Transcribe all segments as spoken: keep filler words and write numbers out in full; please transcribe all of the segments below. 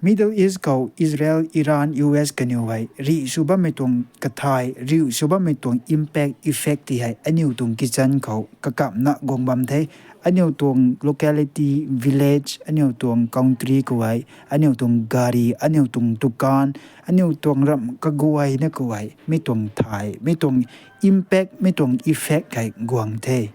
Middle East khou Israel, Iran, U S kaniw hei rih sw bammei tuang kathay, rih sw bammei tuang impact, effect ti hei aniu tuang kitchen khou kakamna guang bam the. Aniu tuang locality, village, aniu tuang country khou hei, aniu tuang gari, aniu tuang dukan, aniu tuang ramh kaguayna khou hei mi tuang thay, mi tuang impact, mi tuang effect hei guang the.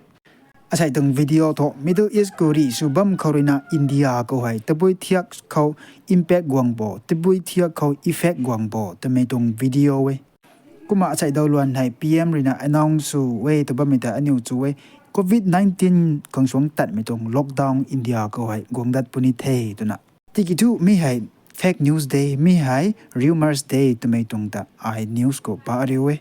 Asei tuang video thu Middle East khou rih sw bam khou ruina India khou hei tabui thiak khou impact guang bo, tabui thiak khou effect guang bo twmei tuang video e. Kumna asei daw luan hei P M ruina announce sw e tw bammei ta aniu chu e. Covid nineteen khang suang tatmei tuang lockdown India khou hei guang dat puni the twna. Tiki thu mi hei fake news de, mi hei rumors de twmei tuang ta ai news khou pa riu e.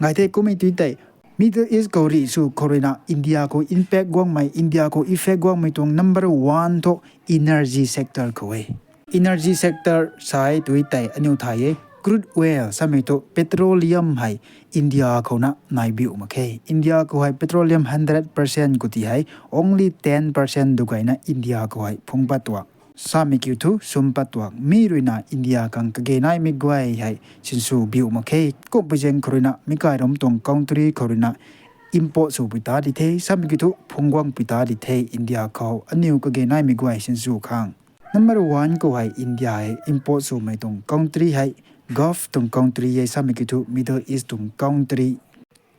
Ngai the kummei tui tei Middle East khou rih sw khou ruina India khou impact guangmei, India khou effect guangmei tuang number one thu energy sector khou e. Energy sector sai tui tei aniu thay e, crude oil samei thu petroleum hei India khouna nai biu mak khe. India khou hei petroleum hundred percent khou ti hei only ten percent du gayna India khou hei phungc pat tuang. Samei kiu thu sum pat tuang. Mi ruina India khang kage naimei guay hei sinsw biu mak khe. Kumpui zaeng khou ruina mi kai ram tuang country khou ruina import sw pui ta di the, samei kiu thu phungc guang pui ta di the India khou aniu kage naimei guay sinsw khang. Number one khou hei India hei import swmei tuang country hei Gulf tuang country e, samei kiu thu Middle East tuang country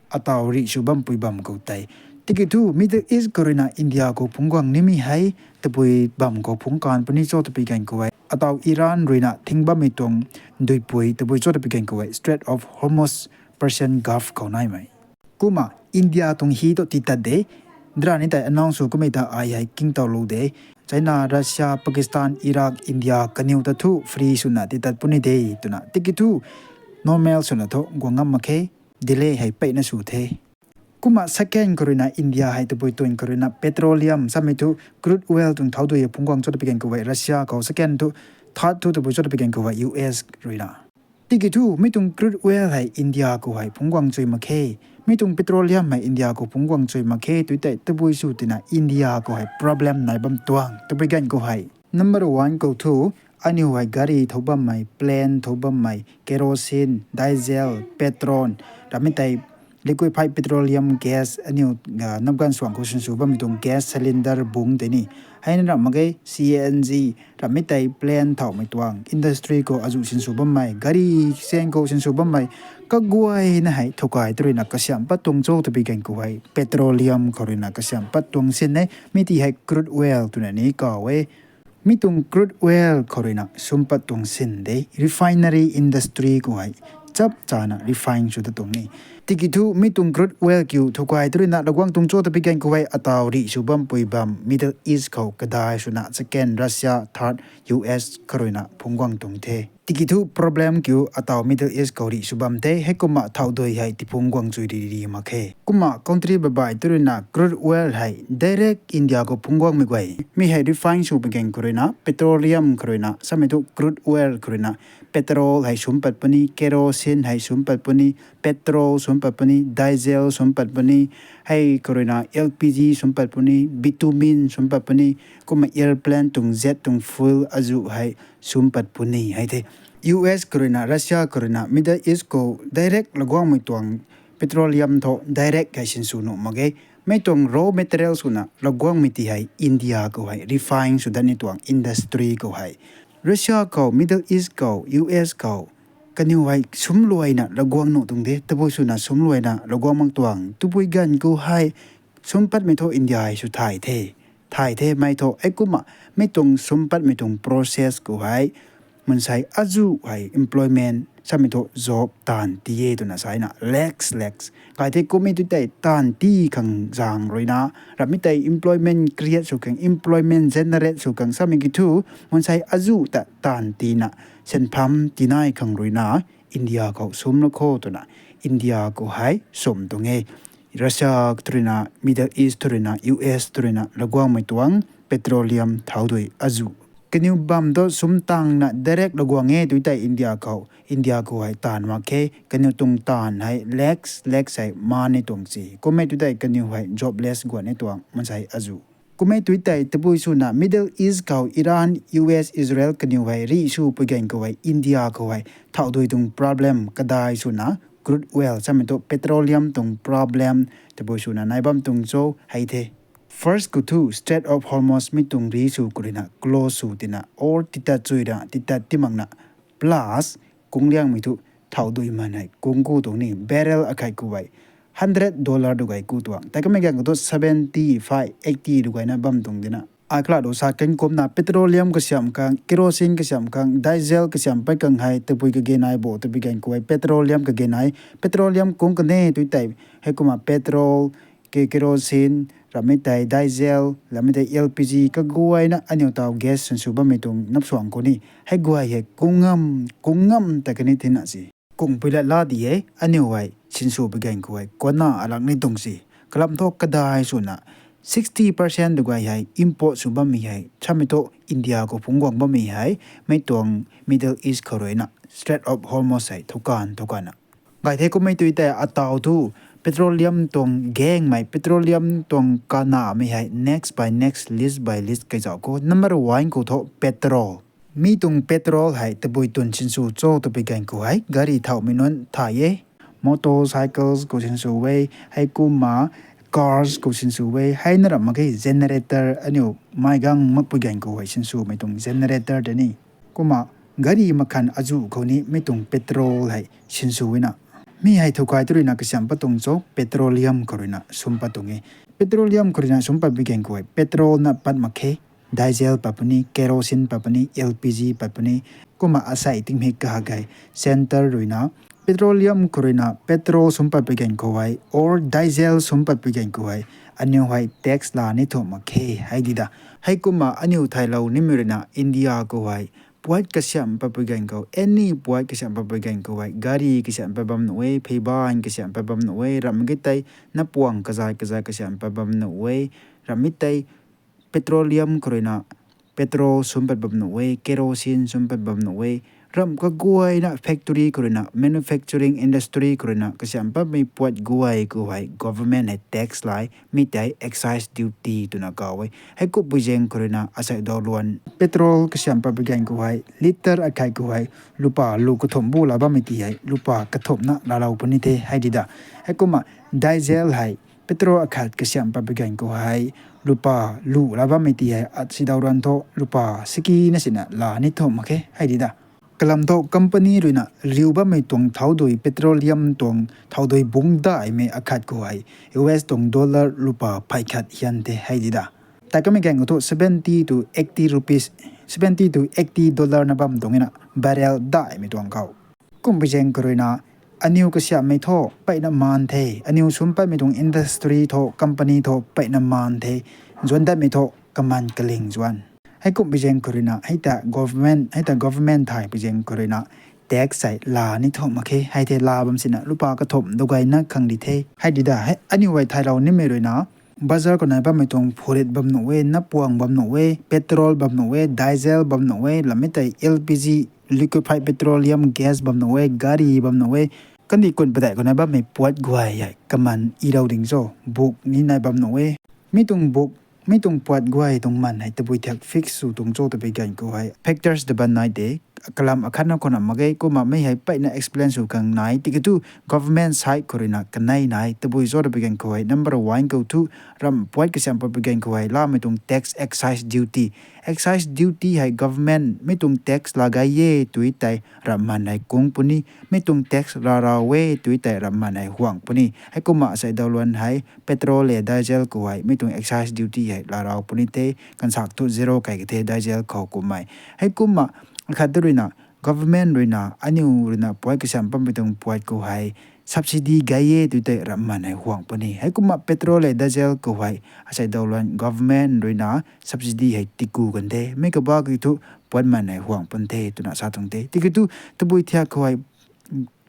ataw rih sw bampui bam khou tei. Tiki thu Middle East khou ruina India khou phungc guang nimei hei tabui bam khou phungc kan puni cho twpui gan khou hei. Ataw Iran ruina thing bammei tuang duipui tabui cho twpui gan khou hei Strait of Hormuz, Persian Gulf khou naimei. Kumna India tuang hi tu titat de, dra ni tei announce sw kummei ta ai hei kingtowlou de. China, Russia, Pakistan, Iraq, India kaniw ta thu free swna titat puni de twna. Tiki thu normal swna thu guang ngam mak khe, delay hei peyna sw the. Kumna second khou ruina India hei tabui tuang khou ruina petroleum samei thu crude oil tuang thau dui phungc guang cho twpui gan khou hei Russia khou, second thu, third thu tabui cho twpui gan khou hei U S ruina. Tiki thu mi tuang crude oil hei India khou hei phungc guang chui mak khe. Mi tuang petroleum hei India khou phungc guang chui mak khe tui tei tabui sw tina India khou hei problem nai bam tuang twpui gan khou hei. Number one khou thu aniu hei gari thau bammei, plane thau bammei, kerosene, diesel, petrol, ramei tei liquefied petroleum gas, aniu namgan suang khou sinsw bammei tuang gas cylinder bung tei ni. Heina ram mak ge C N G, ramei tei plane thaumei tuang, industry khou azuh sinsw bammei, gari sang khou sinsw bammei, kaguayna hei thukai tu ruina kasiam pat tuang cho twpui gan khou hei petroleum khou ruina kasiam pat tuang sin e. Mi ti hei crude oil twna ni kaw e. Mi tuang crude oil khou ruina sum pat tuang sin de, refinery industry khou hei chap chana refine sw ta tuang ni. Tiki thu mi tuang crude oil kiu thukai tu ruina laguang tuang cho twpui gan khou hei ataw rih sw bampui bam Middle East khou kadai swna second Russia, third U S khou ruina phungc guang tuang the. Tiki thu problem kiu ataw Middle East khou rih sw bam the, heikumna thau dui hei tiphungc guang chui riri mak khe. Kumna country babai tu ruina crude oil hei direct India khou phungc guangmei guay. Mi hei refine sw pui gan khou ruina petroleum khou ruina samei thu crude oil khou ruina petrol hei sum pat puni, kerosene hei sum pat puni, petrol sum pat puni, diesel sum pat puni, hei khou ruina L P G sum pat puni, bitumen sum pat puni, kumna airplane tuang jet tuang fuel azuh hei sum pat puni hei the. U S khou ruina, Russia khou ruina Middle East khou direct laguangmei tuang petroleum thu direct hei sinsw nuh mak ge. Mi tuang raw materials swna laguangmei ti hei India khou hei refine sw dat ni tuang industry khou hei. Russia khou, Middle East khou, U S khou kaniw hei sumluaina laguang nuh tuang de, tabui swna sumluaina laguang mak tuang twpui gan khou hei sum patmei thu India hei sw thay the. Thay the mei thu, heikumna mi tuang sum patmei tuang process khou hei mansei azuh hei employment samei thu job taanv ti e twna saina lakhs lakhs. Kai the kummei tu tei taanv ti khang zaeng ruina, ramei tei employment create sw khang, employment generate sw khang samei kiu thu mansei azuh ta taanv tina, senpham tinai khang ruina India khou sum la kho twna India khou hei sum tuang e. Russia tu ruina, Middle East tu ruina, U S tu ruina laguangmei tuang petroleum thau dui azuh. Kaniw bam thu sum tangna direct laguang e tui tei India khou, India khou hei taanv mak khe, kaniw tuang taanv hei lakhs lakhs hei man ni tuang si. Kummei tu tei kaniw hei jobless guan ni tuang mansei azuh. Kummei tui tei tabui swna Middle East khou Iran, U S, Israel kaniw hei rih sw pui ganv khou hei India khou hei thauhdui tuang problem kadai swna crude oil samei thu petroleum tuang problem tabui swna nai bam tuang cho hei the. First khou thu Strait of Hormuz mi tuang rih sw khou ruina close sw tina or titat chui ra titat timakna plus kungliangmei thu thauhdui man hei kung ku tuang ni barrel akhat khou hei hundred dollar du gay ku tuang. Tei kamei ganv khou thu seventy five, eighty du gayna bam tuang dina. Ai kala du sa kan kumna petroleum kasiam khang, kerosene kasiam khang, diesel kasiam pat khang hei tabui kage nai bo tabui ganv khou hei petroleum kage nai, petroleum kung kane tui tei heikumna petrol, ke kerosene, ramei tei diesel, ramei tei L P G kaguayna aniu taw gas sinsw bammei tuang napsuang khou ni hei guay hei kung ngam, kung ngam ta kani thina si. Kungpui lat la di e, aniu hei sinsw pui ganv khou hei kona alak ni tuang si. Kalam thu kadai swna sixty percent du gay hei import sw bammei hei samei thu India khou phungc guang bammei hei mei tuang Middle East khou ruina Strait of Hormuz hei thukan thukanna gay the. Kummei tui tei ataw thu petroleum tuang gangmei, petroleum tuang kanamei hei next by next, list by list kazauh khou number one khou thu petrol. Mi tuang petrol hei tabui tun sinsw cho tabui ganv khou hei gari thauhmei nunc thay e, motorcycles khou sinsw e, heikumna cars khou sinsw e, heina ramh mak ge generator aniu mei gang makpui ganv khou hei sinswmei tuang generator tei ni. Kumna gari makhan azuh khou ni mi tuang petrol hei sinsw na. Mi hei thukai tu ruina kasiam pat tuang cho petroleum khou ruina sum pat tuang e. Petroleum khou ruina sum pat pui ganv khou hei petrol na pat mak khe, diesel pat puni, kerosene pat puni, L P G pat puni. Kumna asei tingmik kahak hei centre ruina petroleum khou ruina petrol sum pat pui ganv khou hei or diesel sum pat pui ganv khou hei aniu hei tax la ni thu mak khe hei di da. Heikumna aniu thaylou nimei ruina India khou hei puat kasiam pat pui ganv khou, any puat kasiam pat pui ganv khou hei gari kasiam pat bam nuh e, pheiban kasiam pat bam nuh e, ramh mak ge tei napuang kazai kazai kasiam pat bam nuh e, ramhmei tei petroleum khou ruina petrol sum pat bam nuh e, kerosene sum pat bam nuh e, ramh kaguayna factory khou ruina manufacturing industry khou ruina kasiam patmei puat guay khou hei government hei tax lai, mi tei excise duty twna kau e. Heikumhpui zaeng khou ruina asei daw luan petrol kasiam pat pui ganv khou hei litre akhat khou hei lupa lu kathumh bu la bammei ti hei lupa kathumhna laalou puni the hei di da. Heikumna diesel hei petrol akhat kasiam pat pui ganv khou hei lupa lu la bammei ti hei asei daw luan thu lupa sakina sina la ni thu mak khe hei di da. Kalam thu company ruina riu bammei tuang thauhdui petroleum tuang thauhdui bungc daihmei akhat khou hei U S tuang dollar lupa phay khat hian the hei di da. Tei kamei ganv khou thu seventy to eighty rupees, seventy to eighty dollar na bam tuang na barrel daihmei tuang khou. Kumhpui zaeng khou ruina aniu kasiammei thu peyna maan the, aniu sum patmei tuang industry thu, company thu peyna maan the, zuan datmei thu kaman kaling zuan. Heikumhpui zaeng khou ruina hei ta government, hei ta government thay pui zaeng khou ruina tax hei la ni thu mak khe hei the, la bam sina lupa kathumh du gayna khang di the hei di da. Hei aniu hei thaylou nimei ruina bazar khou nai bammei tuang phurit bam nuh e, napuang bam nuh e, petrol bam nuh e, diesel bam nuh e, ramhmei tei L P G, liquefied petroleum gas bam nuh e, gari bam nuh e, kandih kun padeih khou nai bammei puat guay hei kaman irou ding cho, buk ni nai bam nuh e. Mi tuang buk, mi tuang puat guay tuang man hei tabui thiak fix sw tuang cho tabui ganv khou hei factors ta ban nai de. Kalam akhatna khou na mak ge, kumna mi hei peyna explain sw khang nai tiki thu government side khou ruina kanei nai tabui cho tabui ganv khou hei number one khou thu ramh puat kasiam pat pui ganv khou hei lamei tuang tax, excise duty. Excise duty hei government mi tuang tax la gay e tui tei ramh man hei kung puni, mi tuang tax la rau e tui tei ramh man hei huang puni. Heikumna asei daw luan hei petrol le diesel khou hei mi tuang excise duty hei la rau puni the, kansak thu zero kai ka the diesel khou kummei. Heikumna akhat tu ruina government ruina aniu ruina puat kasiam patmei tuang puat khou hei subsidy gay e tui tei ramh man hei huang puni. Heikumna petrol le diesel khou hei asei daw luan government ruina subsidy hei tiku kan the, mi kaba ki thu puat man hei huang pun the twna sa tuang the. Tiki thu tabui thiak khou hei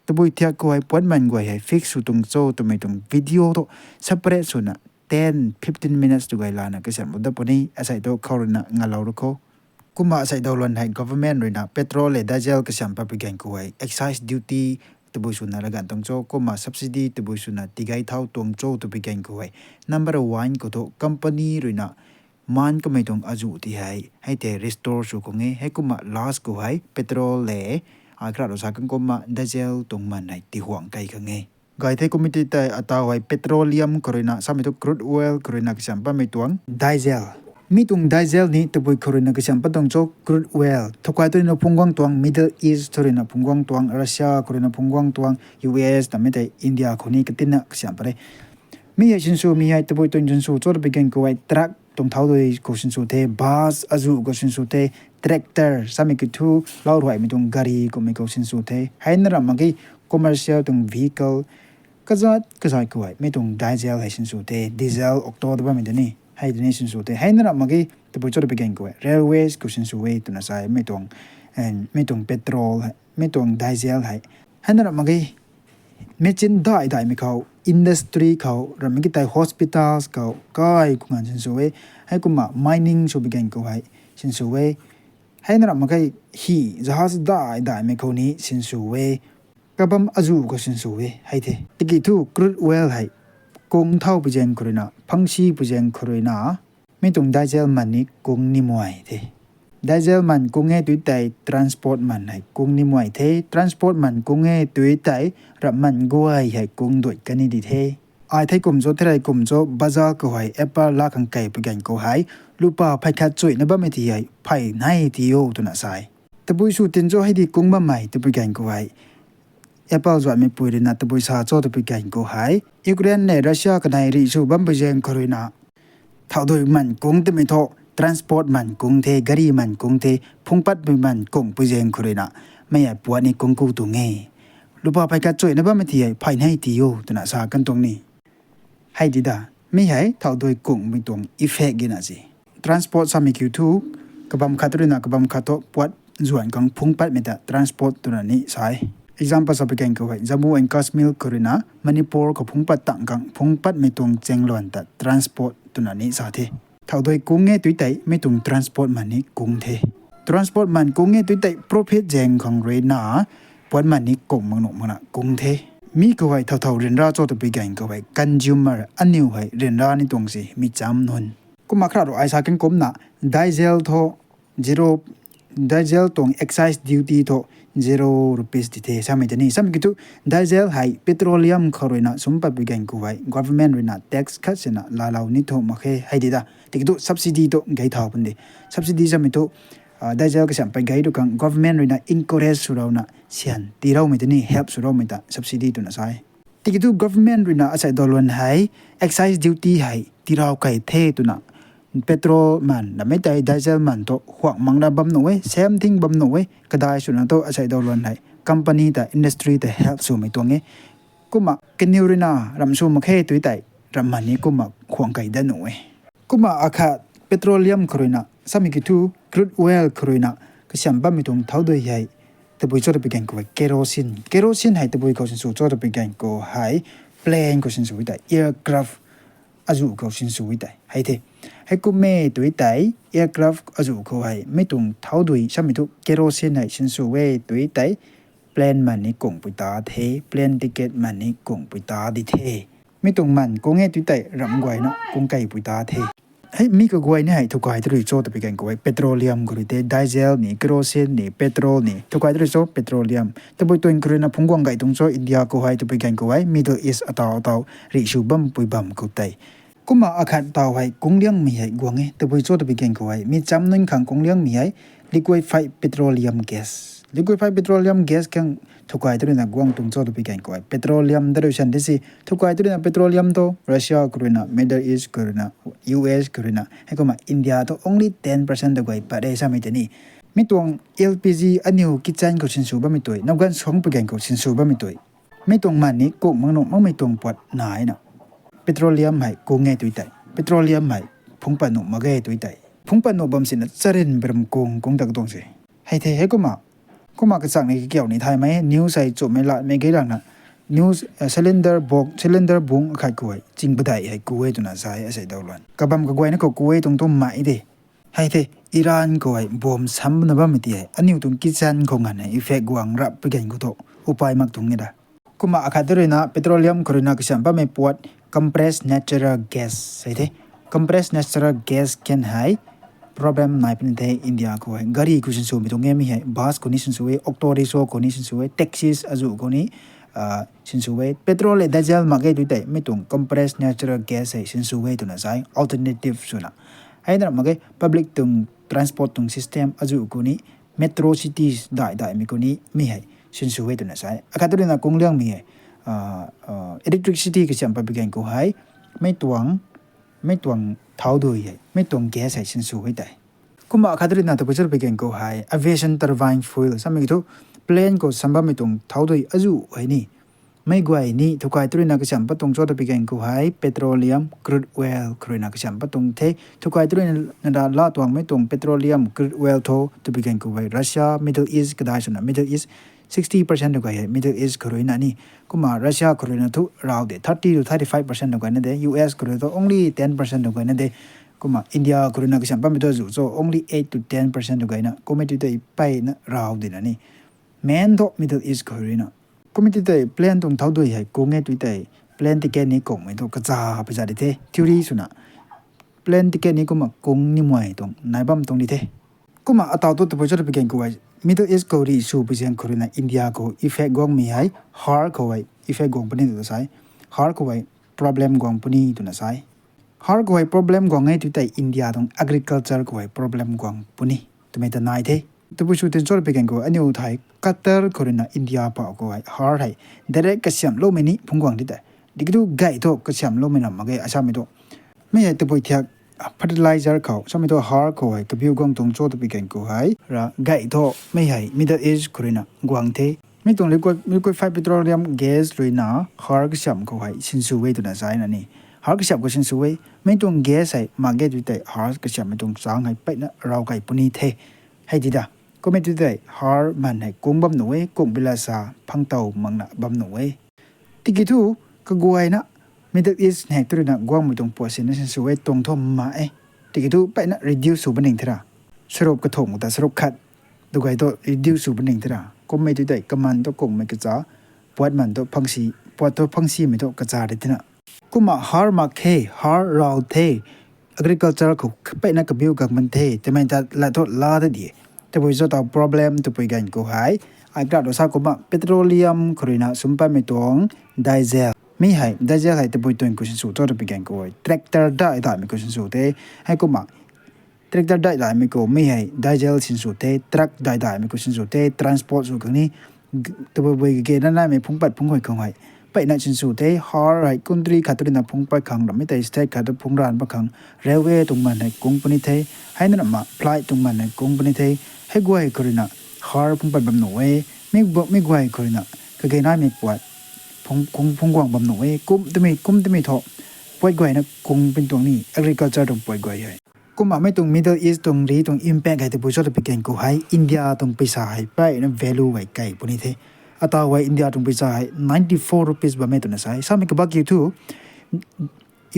tabui thiak khou hei puat man guay hei fix sw tuang cho twmei tuang video thu separate swna ten fifteen minutes tu gay lana kasiam u dat puni, asei tu khou ruina ngalou ru kho. Kumna asei daw luan hei government ruina petrol le diesel kasiam pat pui ganv khou hei excise duty tabui swna laganv tuang cho, kumna subsidy tabui swna tigay thau tuang cho tabui ganv khou hei number one khou thu company ruina Mine kummei tuang azuh ti hei hei tei restore sw khang e. Heikumna last khou hei petrol le, ai khararo sa kan kumna diesel tuang man hei tihuang kei khang e. Gay the kummei tei ataw hei petroleum khou ruina samei thu crude oil khou ruina kasiam patmei tuang diesel. Mi tuang diesel ni tabui khou ruina kasiam pat tuang cho crude oil. Thowkai tu ruina phungc guang tuang Middle East khou ruina phungc guang tuang, Russia khou ruina phungc guang tuang, U S tamei tei India khou ni katinna kasiam pat e. Mi hei sinswmei hei tabui tuang sinsw cho tabui gan khou hei truck tuang thau dui khou sinsw the, bus azuh khou sinsw the, tractor samei kiu thu lau ruaimei tuang gari kummei khou sinsw the. Heina ramh mak ge commercial tuang vehicle kazat kazat khou hei mi tuang diesel hei sinsw the, diesel, auto ta bammei ta ni hei ta ni sinsw the. Heina ramh mak ge tabui cho tabui gan khou hei railways khou sinsw e twna sa e, mi tuang, mi tuang petrol, mi tuang diesel hei. Heina ramh mak ge machine dai daimei khou, industry khou, ramhmei ki tei hospitals khou kai khou nganv sinsw e. Heikumna mining sw bi gan khou hei sinsw e. Heina ramh mak ge hi, jahaz dai daimei khou ni sinsw e. Kabam azuh khou sinsw e hei the. Tiki thu crude oil hei kung thau puizaeng khou ruina, phangsi puizaeng khou ruina, mi tuang diesel man ni kung ni muay the. Diesel man kung e tui tei transport man hei kung ni muay the. Transport man kung e tui tei ramh man guay hei kung duai kan ni di the. Ai thei kum cho, thei rei kum cho, bazar khou hei apple la khang kei puigan khou hei lupa phey khat chuina bammei ti hei phey nei ti o twna sa e. Tabui sw tin cho hei di kung bammei tabui gan khou hei apple zuanmeipui ruina tabui sa cho tabui gan khou hei Ukraine le Russia kanei rih sw bam puizaeng khou ruina thau dui man kung tamei thu transport man kung the, gari man kung the, phungc patmei man kung puizaeng khou ruina mei hei puat ni kung ku tuang e. Lupa phey khat chuina bammei ti hei phey nei ti o twna sa kan tuang ni. Hei di da, mi hei thau dui kungmei tuang effect gina se. Transport samei kiu thu kabam khat ruina kabam khat thu puat zuan khang phungc patmei ta transport twna ni sa e. Example sa puigan khou hei Jammu and Kashmir khou ruina Manipur khou phungc pat tang khang phungc patmei tuang chaengluan ta transport twna ni sa the. Thau dui kung e tui tei mi tuang transport man ni kung the. Transport man kung e tui tei profit zaeng khang ruina puat man ni kung mak nuh makna kung the. Mi khou hei thau thau ryanra cho tabui gan khou hei consumer aniw hei ryanra ni tuang se mi cham nunc. Kumna khararo ai sa kan kumna diesel thu zero, diesel tuang excise duty thu zero rupees ti the samei ta ni. Samei kiu thu diesel hei petroleum khou ruina sum pat puigan khou hei government ruina tax khat sina laalou ni thu mak khe hei di da. Tiki thu subsidy thu gei thau pun de. Subsidy samei thu diesel kasiam pat gei tu khang government ruina encourage swlouna syan tiiloumei ta ni, help swloumei ta subsidy twna sa e. Tiki thu government ruina asei daw luan hei excise duty hei tiirau kei the twna petrol man namei tei diesel man thu huang makna bam nuh e, same thing bam nuh e, kadai swna thu asei daw luan hei company ta, industry ta help swmei tuang e. Kumna kaniw ruina ramh sw mak khe tui tei ramh man ni kumna huang kei dat nuh e. Kumna akhat petroleum khou ruina samei kiu thu crude oil khou ruina kasiam bammei tuang thau dui hei tabui cho tabui gan khou hei kerosene. Kerosene hei tabui khou sinsw cho tabui gan khou hei plane khou sinsw tei, aircraft azuh khou sinsw tei hei the. Heikum e tui tei aircraft azuh khou hei mi tuang thau dui samei thu kerosene hei sinsw e tui tei plane man ni kungpui ta the, plane ticket man ni kungpui ta di the. Mi tuang man kung e tui tei ramh guayna kung keipui ta the. Hei mi kaguay ni hei thowkai tu rui cho tabui gan khou hei petroleum khou rui the, diesel ni, kerosene ni, petrol ni, thowkai tu rui cho petroleum. Tabui tuang khou ruina phungc guang gay tuang cho India khou hei tabui gan khou hei Middle East ataw ataw rih sw bampui bam khou tei. Kumna akhat taw hei kung liangmei hei guang e, tabui cho tabui gan khou hei mi cham nunc khang kung liangmei hei liquefied petroleum gas. Liquefied petroleum gas khang thowkai tu ruina guang tuang cho tabui gan khou hei petroleum ta rui san di si. Thowkai tu ruina petroleum thu Russia khou ruina, Middle East khou ruina, U S khou ruina, heikumna India thu only ten percent ta guay pat e samei ta ni. Mi tuang L P G aniw kitchen khou sinsw bammei tui, nowgan suang puigan khou sinsw bammei tui, mi tuang man ni kung mak nuh makmei tuang puat naina petroleum hei kung e tui tei, petroleum hei phungc pat nuh mak ge tui tei, phungc pat nuh bam sina charyn baram kung kung ta katuang se. Hei the heikumna, kumna kachak ni kakiau ni thaymei news hei chumhmei latmei gei rana news, cylinder bung, cylinder bung akhat khou hei ching padeih hei ku e twna sa e asei daw luan. Kabam kaguayna khou ku e tuang tu mai de. Hei the Iran khou hei bomb samna bammei ti hei aniw tuang kitchen khou nganv hei effect guang rap puigan khou thu upai mak tuang e da. Kumna akhat tu ruina petroleum khou ruina kasiam bammei puat compressed natural gas hei the. Compressed natural gas can hei problem nai puni the India khou hei. Gari khou sinswmei tuang e mi hei, bus khou ni sinsw e, auto rickshaw khou ni sinsw e, taxis azuh khou ni sinsw e. Petrol le diesel mak ge tu tei mi tuang compressed natural gas hei sinsw e twna sai, alternative swna. Hei na mak ge public tuang transport tuang system azuh khou ni, metro cities dai daimei khou ni mi hei sinsw e twna sai. Akhat ruina kung liangmei hei electricity kasiam pat pi gan khou hei mei tuang mei tuang thau dui hei, mei tuang gas hei sinsw e tei. Kumna akhat ruina tabui char pi gan khou hei aviation turbine fuel samei thu plane khou sam bammei tuang thau dui azuh hei ni. Mei guay ni thukai tu ruina kasiam pat tuang cho ta pi gan khou hei petroleum crude oil khou ruina kasiam pat tuang the. Thukai tu ruina nada la tuangmei tuang petroleum crude oil tho ta pi gan khou hei Russia, Middle East kadai swna, Middle East sixty percent tu guay hei Middle East khou ruina ni. Kumna Russia khou ruina thu rau de thirty to thirty five percent tu guayna de, U S khou rui thu only ten percent tu guayna de. Kumna India khou ruina kasiam patmei thu azuh cho only eight to ten percent tu guayna. Kumei tu tei peyna rau dina ni, main thu Middle East khou ruina. Kumei tu tei plane tuang thau dui hei kung e tu tei plane ticket ni kungmei thu kacha pui za di the, theory swna. Plane ticket ni kumna kung ni muay tuang nai bam tuang di the. Kumna ataw thu tabui cho ta pi gan khou hei Middle East khou ri sw pi zaeng khou ruina India khou effect guangmei hei har khou hei effect guang puni twna sai. Har khou hei problem guang puni twna sai. Har khou hei problem guang e tu tei India tuang agriculture khou hei problem guang puni twmei ta nai the. Tabui sw tin cho ta pi gan khou aniu thei Qatar khou ruina India pau khou hei har hei direct kasiamloumei ni phungc guang di tei. Tiki thu gay thu kasiamloumei na mak ge asamei thu. Mi hei tabui thiak fertilizer khou samei thu har khou hei kabiu guang tuang cho ta pi gan khou hei ra gay thu mi hei Middle East khou ruina guang the. Mi tuang liquefied petroleum gas ruina har kasiam khou hei sinsw e twna sai na ni. Har kasiam khou sinsw e, mi tuang gas hei mak ge tu tei har kasiammei tuang chang hei peyna rau kai puni the. Hei di da. Kumei tu tei har man hei kung bam nuh e, kung bila sa phang tow makna bam nuh e. Tiki thu kaguayna Middle East hei tu ruina guangmei tuang puat sina sinsw e tuang thu ma e. Tiki thu peyna reduce sw baning thera. Saruk kathumh ta saruk khat tu guay thu reduce sw baning thera. Kummei tu tei kaman thu kungmei kacha, puat man thu phangsi, puat thu phangsimei thu kacha di tina. Kumna har mak khe, har rau the, agriculture khou peyna kabiu gang man the twmei ta la thu la ta di. Tabui cho ta problem tabui gan khou hei ai kra do sa kumna petroleum khou ruina sum patmei tuang diesel. Mi hei diesel hei tabui tuang khou sinsw cho ta pi gan khou hei tractor dai daimei khou sinsw the. Hei kumna tractor dai daimei khou mi hei diesel sinsw the, truck dai daimei khou sinsw the, transport sw khang ni tabui bui kage na naimei phungc pat phungc hui khang hei peyna sinsw the. Har hei country khat tu ruina phungc pat khang rammei tei state khat tu phungc ran pat khang railway tuang man hei kung puni the. Hei na nama flight tuang man hei kung puni the. Hei guay khou ruina har phungc pat bam nuh e. Mi guay khou ruina kage naimei puat phungc guang bam nuh e. Kum twmei kum twmei thu puat guayna kung puni tuang ni agriculture tuang puat guay hei. Kumna mei tuang Middle East tuang ri tuang impact hei tabui cho ta pi gan khou hei India tuang paisa hei peyna value hei kai puni the. Ataw hei India tuang paisa hei ninety four rupees bammei twna sai. Samei kabak kiu thu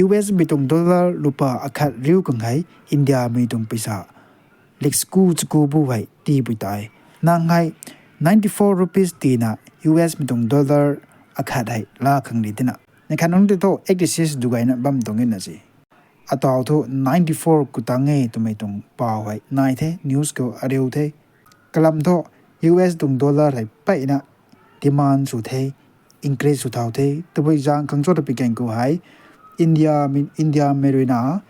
U S mei tuang dollar lupa akhat riu khang hei India mei tuang paisa lik sku chaku bu hei tii pui tei. Nang hei ninety four rupees tina U S mei tuang dollar akhat hei la khang ri tina. Nai khat nunc tei thu eighty six du gayna bam tuang e na si. Ataw thu ninety four khou tang e twmei tuang pau hei nai the, news khou ariu the. Kalam thu U S tuang dollar hei peyna demand sw the, increase sw thau the. Tabui zaeng khang cho ta pi gan khou hei India mei, India mei ruina,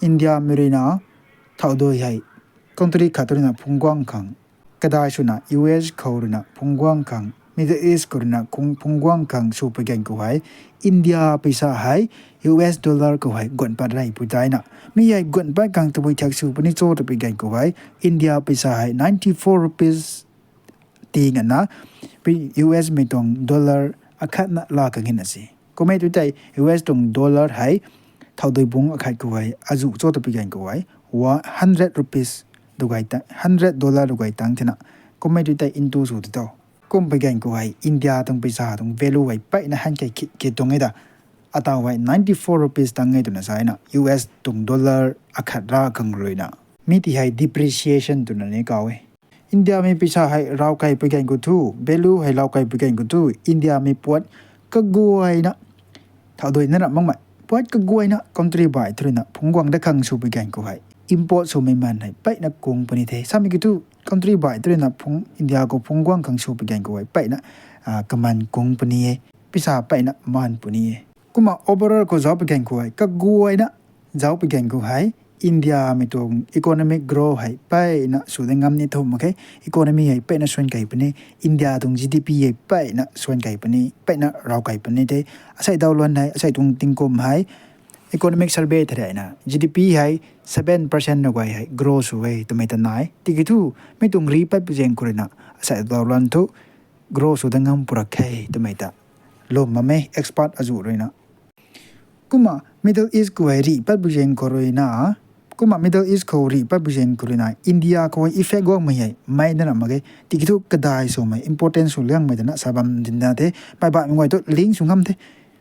India mei ruina thau dui hei country khat ruina phungc guang khang, kadai swna U S khou ruina phungc guang khang, Middle East khou ruina phungc guang khang sw pi gan khou hei India paisa hei U S dollar khou hei guan pat rey pui tei na. Mi hei guan pat khang tabui thiak sw puni cho ta pi gan khou hei India paisa hei ninety four rupees ti ngana U S mei tuang dollar akhatna la khang na si. Kummei tu tei U S tuang dollar hei thau dui bung akhat khou hei azuh cho ta pi gan khou hei hundred rupees du gay ta, hundred dollar du gay tang tina. Kummei tu tei into sw ti tho. Kum pi gan khou hei India tuang paisa tuang value hei peyna han kai ki tuang e da. Ataw hei ninety four rupees tang e twna sai na U S tuang dollar akhat ra khang ruina. Mi ti hei depreciation twna ni kaw e. India mei paisa hei rau kai pi gan khou thu, value hei rau kai pi gan khou thu India mei puat kaguayna thau dui na ra makmei Puat kaguayna country baih thu ruina phungc guang dat khang sw pui gan khou hei import swmei man hei peyna kung puni the. Samei kiu thu country baih thu ruina phungc, India khou phungc guang khang sw pui gan khou hei peyna kaman kung puni e. Pisa peyna man puni e. Kumna overall khou zauc pui gan khou hei kaguayna zauc pui gan khou hei Indiamei tuang economic growth hei peyna sw dat ngam ni thu mak khe. Economy hei peyna suan kei puni, India tuang G D P hei peyna suan kei puni, peyna raw kei puni the. Asei daw luan hei, asei tuang tingkum hei economic survey thei ruina G D P hei seven percent na guay hei grow sw e twmei ta nai. Tiki thu mi tuang ri pat pui zaeng khou ruina asei daw luan thu grow sw dat ngam pura khe twmei ta lwm bam e expert azuh ruina. Kumna Middle East khou hei ri pat pui zaeng khou ruina, kumna Middle East khou ri pat pui zaeng khou ruina India khou hei effect guangmei hei mei na ram mak ge. Tiki thu kadai swmei important sw liangmei tana sa bam dinna the. Baih baihmei guay thu link sw ngam the.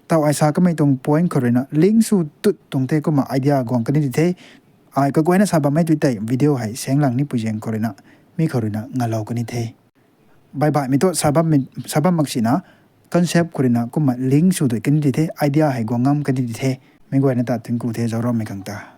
Taw ai sa kamei tuang point khou ruina link sw tut tuang the, kumna idea guang kani di the. Ai kaguayna sa bammei tu tei video hei saenglang ni pui zaeng khou ruina mi khou ruina ngalou kani the. Baih baihmei thu sa bam mak sina concept khou ruina kumna link sw tut kani di the, idea hei guang ngam kani di the. Mi guayna ta thingku the, zauc rammei khang ta.